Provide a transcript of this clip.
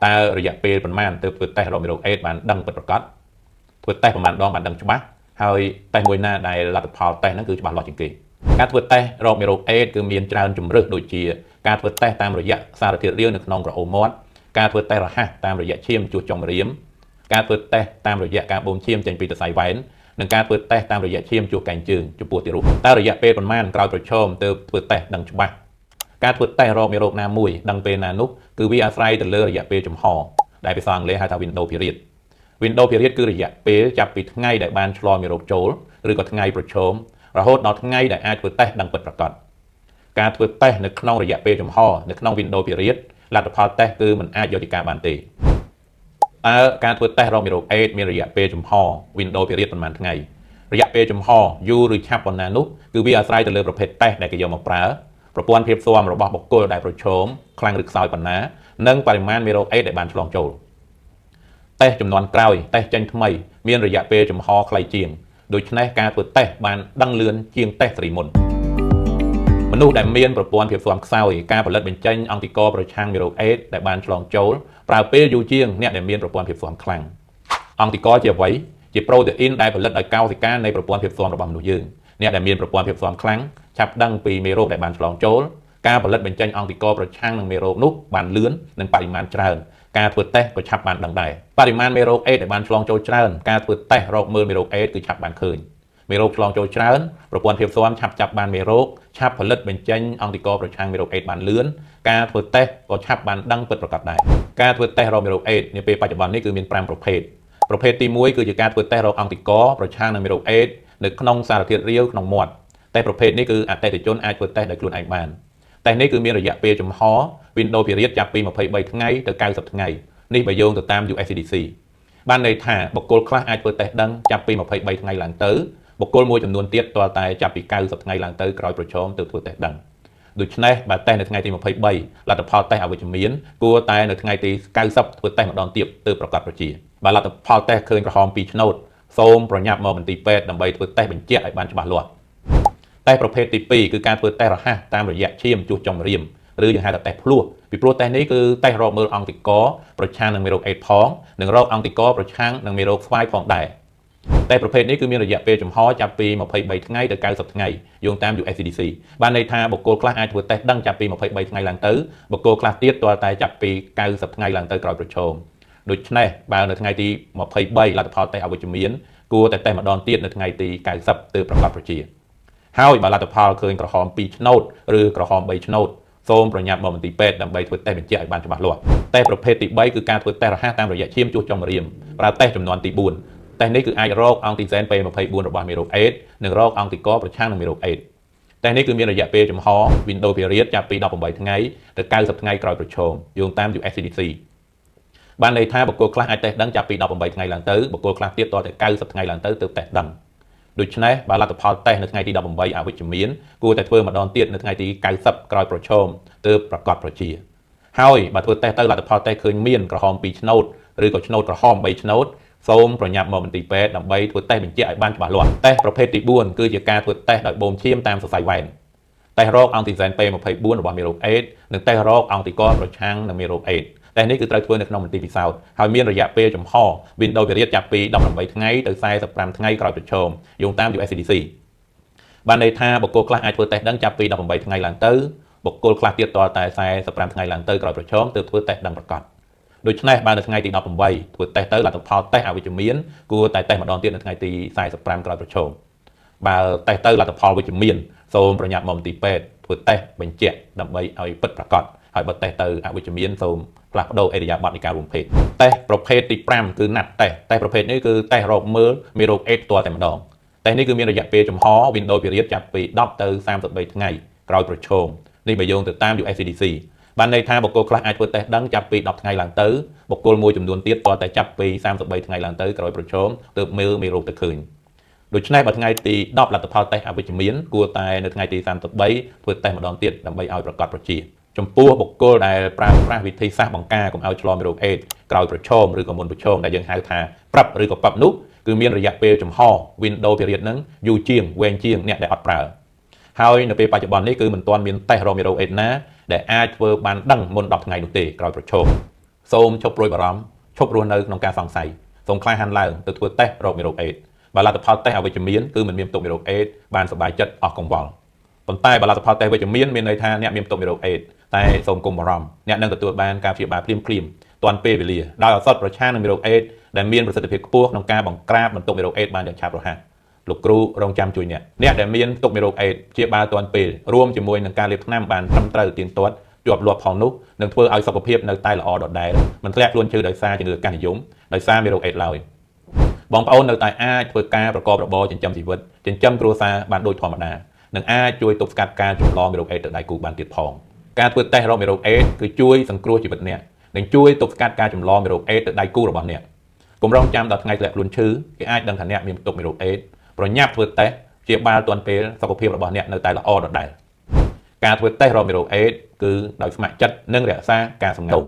តើរយៈពេលប៉ុន្មានទើបធ្វើតេស្តរកមេរោគអេដស៍បានដឹងពិតប្រាកដធ្វើតេស្តប៉ុន្មានដងបានដឹងច្បាស់ហើយតេស្តមួយណាដែលលទ្ធផលតេស្តហ្នឹងគឺច្បាស់លាស់ជាងគេការធ្វើតេស្តរកមេរោគអេដស៍គឺមានច្រើនជម្រើសដូចជាការធ្វើតេស្តតាមរយៈសារធាតុរាវនៅក្នុងក្រអូមមាត់ការធ្វើតេស្តរហ័សតាមរយៈឈាមជួសចុងម្រាមការធ្វើតេស្តតាមរយៈការបូមឈាមចេញពីសរសៃវ៉ែននិងការធ្វើតេស្តតាមរយៈឈាមជួសកែងជើងចំពោះទារកតើរយៈពេលប៉ុន្មានក្រោយប្រឈមទើបធ្វើតេស្តដឹងច្បាស់ការធ្វើតេស្តរកមេរោគណាមួយដឹងពេលណានោះគឺវាអាស្រ័យទៅលើរយៈពេលចំហដែលភាសាអង់គ្លេសហៅថា window period។ Window period គឺរយៈពេលចាប់ពីថ្ងៃដែលបានឆ្លងមេរោគចូលឬក៏ថ្ងៃប្រឈមរហូតដល់ថ្ងៃដែលអាចធ្វើតេស្តដឹងពិតប្រាកដការធ្វើតេស្តនៅក្នុងរយៈពេលចំហនៅក្នុង window period លទ្ធផលតេស្តគឺមិនអាចយកជាការបានទេតើការធ្វើតេស្តរកមេរោគអេដស៍មានរយៈពេលចំហ window period ប៉ុន្មានថ្ងៃរយៈពេលចំហយូរឬឆាប់ប៉ុណ្ណានោះគឺវាអាស្រ័យទៅលើប្រភេទតេស្តដែលគេយកមកប្រើប្រព័ន្ធភាពស៊ាំរបស់បុគ្គលដែលប្រឈមខ្លាំងឬខ្សោយប៉ុណ្ណានិងបរិមាណមេរោគអេដស៍ដែលបានឆ្លងចូលតេស្តចំនួនក្រោយតេស្តចេញថ្មីមានរយៈពេលចំហខ្លីជាងដូច្នេះការធ្វើតេស្តបានដឹងលឿនជាងតេស្តស៊េរីមុនមនុស្សដែលមានប្រព័ន្ធភាពស៊ាំខ្សោយការផលិតបញ្ចេញអង់ទីករប្រឆាំងមេរោគអេដស៍ដែលបានឆ្លងចូលប្រើពេលយូរជាងអ្នកដែលមានប្រព័ន្ធភាពស៊ាំខ្លាំងអង់ទីករជាអ្វីជាប្រូតេអ៊ីនដែលផលិតដោយកោសិកានៃប្រព័ន្ធភាពស៊ាំរបស់មនុស្សយើងអ្នកដែលមានប្រព័ន្ធភាពស៊ាំខ្លាំងឆាប់ដឹងពីមេរោគដែលបានឆ្លងចូលការផលិតបញ្ចេញអង់ទីករប្រឆាំងនឹងមេរោគនោះបានលឿននិងបរិមាណច្រើនការធ្វើតេស្តក៏ឆាប់បានដឹងដែរបរិមាណមេរោគអេដស៍ដែលបានឆ្លងចូលច្រើនការធ្វើតេស្តរកមើលមេរោគអេដស៍គឺឆាប់បានឃើញមេរោគឆ្លងចូលច្រើនប្រព័ន្ធភាពស៊ាំឆាប់ចាប់បានមេរោគឆាប់ផលិតបញ្ចេញអង់ទីករប្រឆាំងមេរោគអេដស៍បានលឿនការធ្វើតេស្តក៏ឆាប់បានដឹងពិតប្រាកដដែរការធ្វើតេស្តរកមេរោគអេដស៍នាពេលបច្ចុប្បន្ននេះគឺមាន5ប្រភេទប្រភេទទី1គឺជាការធ្វើតេស្តរកអង់ទីករប្រឆាំងនឹងមេរោគអេដស៍នៅក្នុងសារធាតុរាវក្នុងមាត់តែប្រភេទនេះគឺអតិថិជនអាចធ្វើតេស្តដោយខ្លួនឯងបានតេស្តនេះគឺមានរយៈពេលចំហ window period ចាប់ពី23ថ្ងៃទៅ90ថ្ងៃនេះបើយោងទៅតាម USCDC បានន័យថាបុគ្គលខ្លះអាចធ្វើតេស្តដឹងចាប់ពី23ថ្ងៃឡើងទៅបុគ្គលមួយចំនួនទៀតទាល់តែចាប់ពី90ថ្ងៃឡើងទៅក្រោយប្រឈមទើបធ្វើតេស្តដឹងដូច្នេះបើតេស្តនៅថ្ងៃទី23លទ្ធផលតេស្តអវិជ្ជមានគួរតែនៅថ្ងៃទី90ធ្វើតេស្តម្ដងទៀតទើបប្រកាសប្រជាបើលទ្ធផលតេស្តឃើញក្រហម2ឆ្នោតសូមប្រញាប់មកមន្ទីរពេទ្យដើម្បីធ្វើតេស្តបញ្ជាក់ឲ្យបានច្បាស់លាស់តេស្តប្រភេទទី2គឺការធ្វើតេស្តរហ័សតាមរយៈឈាមជួសចុងម្រាមឬយើងហៅថាតេស្តភ្លោះពីព្រោះតេស្តនេះគឺតេស្តរកមើលអង់ទីករប្រឆាំងនឹងមេរោគអេដស៍ផងនិងរកអង់ទីករប្រឆាំងនឹងមេរោគស្វាយផងដែរតែប្រភេទនេះគឺមានរយៈពេលចំហចាប់ពី23ថ្ងៃទៅ90ថ្ងៃយោងតាម USCDC បានន័យថាបុគ្គលខ្លះអាចធ្វើតេស្តដឹងចាប់ពី23ថ្ងៃឡើងទៅបុគ្គលខ្លះទៀតទាល់តែចាប់ពី90ថ្ងៃឡើងទៅក្រោយប្រឈមដូច្នេះបើនៅថ្ងៃទី23លទ្ធផលតេស្តអវិជ្ជមានគួរតែតេស្តម្ដងទៀតនៅថ្ងៃទី90ទើបប្រកាសប្រជាហើយបើលទ្ធផលឃើញក្រហម2ឆ្នោតឬក្រហម3ឆ្នោតសូមប្រញាប់មកមន្ទីរពេទ្យដើម្បីធ្វើតេស្តបញ្ជាក់ឲ្យបានច្បាស់លាស់តេស្តប្រភេទទី3គឺការធ្វើតេស្តរហ័សតាមរយៈឈាមជួសចុងម្រាមប្រើតេស្តចំនួនទី4តេស្តនេះគឺអាចរកអង់ទីសែន P24 របស់មេរោគអេដស៍និងរកអង់ទីករប្រឆាំងនឹងមេរោគអេដស៍តេស្តនេះគឺមានរយៈពេលចំហ window period ចាប់ពី18ថ្ងៃទៅ90ថ្ងៃក្រោយប្រឈមយោងតាម USCDC បានន័យថាបុគ្គលខ្លះអាចតេស្តដឹងចាប់ពី18ថ្ងៃឡើងទៅបុគ្គលខ្លះទៀតតតែ90ថ្ងៃឡើងទៅទើបតេស្តដឹងដូច្នេះបើលទ្ធផលតេស្តនៅថ្ងៃទី18អវិជ្ជមានគួរតែធ្វើម្ដងទៀតនៅថ្ងៃទី90ក្រោយប្រឈមទើបប្រកាសប្រជាហើយបើធ្វើតេស្តទៅលទ្ធផលតេស្តឃើញមានក្រហម2ឆ្នោតឬក៏ឆ្នោតក្រហម3ឆ្នោតសូមប្រញាប់មកមន្ទីរពេទ្យដើម្បីធ្វើតេស្តបញ្ជាក់ឲ្យបានច្បាស់លាស់តេស្តប្រភេទទី4គឺជាការធ្វើតេស្តដោយបូមឈាមតាមសរសៃវ៉ែនតេស្តរកអង់ទីសែន P24 របស់មេរោគអេដស៍និងតេស្តរកអង់ទីករប្រឆាំងនឹងមេរោគអេដស៍តេស្តនេះគឺត្រូវធ្វើនៅក្នុងមន្ទីរពិសោធន៍ហើយមានរយៈពេលចំហ window period ចាប់ពី18ថ្ងៃទៅ45ថ្ងៃក្រោយប្រឈមយោងតាម USCDC បានន័យថាបុគ្គលខ្លះអាចធ្វើតេស្តដឹងចាប់ពី18ថ្ងៃឡើងទៅបុគ្គលខ្លះទៀតទាល់តែ45ថ្ងៃឡើងទៅក្រោយប្រឈមទើបធ្វើតេស្តដឹងប្រាកដដូច្នេះបើនៅថ្ងៃទី18ធ្វើតេស្តទៅលទ្ធផលតេស្តអវិជ្ជមានគួរតែតេស្តម្ដងទៀតនៅថ្ងៃទី45ក្រោយប្រឈមបើតេស្តទៅលទ្ធផលវិជ្ជមានសូមប្រញាប់មកមន្ទីរពេទ្យធ្វើតេស្តបញ្ជាក់ដើម្បីឲ្យពិតប្រាកដហើយបើតេស្តទៅអវិជ្ជមានសូមផ្លាស់ប្ដូរឥរិយាបថនៃការរួមភេទតេស្តប្រភេទទី5គឺNAT test តេស្តប្រភេទនេះគឺតេស្តរកមើលមេរោគអេដស៍ផ្ទាល់តែម្ដងតេស្តនេះគឺមានរយៈពេលចំហ window period ចាប់ពី10ទៅ33ថ្ងៃក្រោយប្រឈមនេះបើយោងទៅតាម USCDC បានន័យថាបុគ្គលខ្លះអាចធ្វើតេស្តដឹងចាប់ពី10ថ្ងៃឡើងទៅបុគ្គលមួយចំនួនទៀតទាល់តែចាប់ពី33ថ្ងៃឡើងទៅក្រោយប្រឈមទើបមើលមេរោគទៅឃើញដូច្នេះបើថ្ងៃទី10លទ្ធផលតេស្តអវិជ្ជមានគួរតែនៅថ្ងៃទី33ធ្វើតេស្តម្ដងទៀតដើម្បីឲ្យប្រកាសប្រជាចំពោះបុគ្គលដែលប្រើប្រាស់វិធីសាស្ត្របង្ការកុំឲ្យឆ្លងមេរោគអេដស៍ក្រោយប្រឈមឬក៏មុនប្រឈមដែលយើងហៅថាប្រាប់ឬក៏ប៉ាប់នោះគឺមានរយៈពេលចំហ window period ហ្នឹងយូរជាងវែងជាងអ្នកដែលអត់ប្រើហើយនៅពេលបច្ចុប្បន្ននេះគឺមិនទាន់មានតេស្តរកមេរោគអេដស៍ណាដែលអាចធ្វើបានដឹងមុន10ថ្ងៃនោះទេក្រោយប្រឈម សូមឈប់ព្រួយបារម្ភឈប់រស់នៅក្នុងការសង្ស័យសូមក្លាហានឡើងទៅធ្វើតេស្តរកមេរោគអេដស៍បើលទ្ធផលតេស្តអវិជ្ជមានគឺមិនមានផ្ទុកមេរោគអេដស៍បានសប្បាយចិត្តអស់កង្វល់ប៉ុន្តែបើលទ្ធផលតេស្តវិជ្ជមានមានន័យថាអ្នកមានផ្ទុកមេរោគអេដស៍តែសូមកុំបារម្ភអ្នកនឹងទទួលបានការព្យាបាលភ្លាមៗទាន់ពេលវេលាដោយឱសថប្រឆាំងនឹងមេរោគអេដស៍ដែលមានប្រសិទ្ធភាពខ្ពស់ក្នុងការបង្ក្រាបបន្ទុកមេរោគអេដស៍បានយ៉ាងឆាប់រហ័សលោកគ្រូរងចាំជួយអ្នកអ្នកដែលមានផ្ទុកមេរោគអេដស៍ព្យាបាលទាន់ពេលរួមជាមួយនឹងការលេបថ្នាំបានត្រឹមត្រូវទៀងទាត់ជាប់លាប់ផងនោះនឹងធ្វើឲ្យសុខភាពនៅតែល្អដដែលមិនធ្លាក់ខ្លួនឈឺដោយសារជំងឺអាកាសនិយមដោយសារមេរោគអេដស៍ឡើយបងប្អូននៅតែអាចធ្វើការប្រកបរបរចិញ្ចឹមជីវិតចិញ្ចឹមគ្រួសារបានដូចធម្មតានិងអាចជួយទប់ស្កាត់ការចម្លងមេរោគអេដស៍ទៅដៃគូបានទៀតផងការធ្វើតេស្តរកមេរោគអេដស៍គឺជួយសង្គ្រោះជីវិតអ្នកនិងជួយទប់ស្កាត់ការចម្លងមេរោគអេដស៍ទៅដៃគូរបស់អ្នកកុំរងចាំដល់ថ្ងៃធ្លាក់ខ្លួនឈឺគេអាចដឹងថាអ្នកមានផ្ទុកមេរោគអេដស៍ប្រញាប់ធ្វើតេស្តព្យាបាលទាន់ពេលសុខភាពរបស់អ្នកនៅតែល្អដដែលការធ្វើតេស្តរកមេរោគអេដស៍គឺដោយស្ម័គ្រចិត្តនិងរក្សាការសម្ងាត់។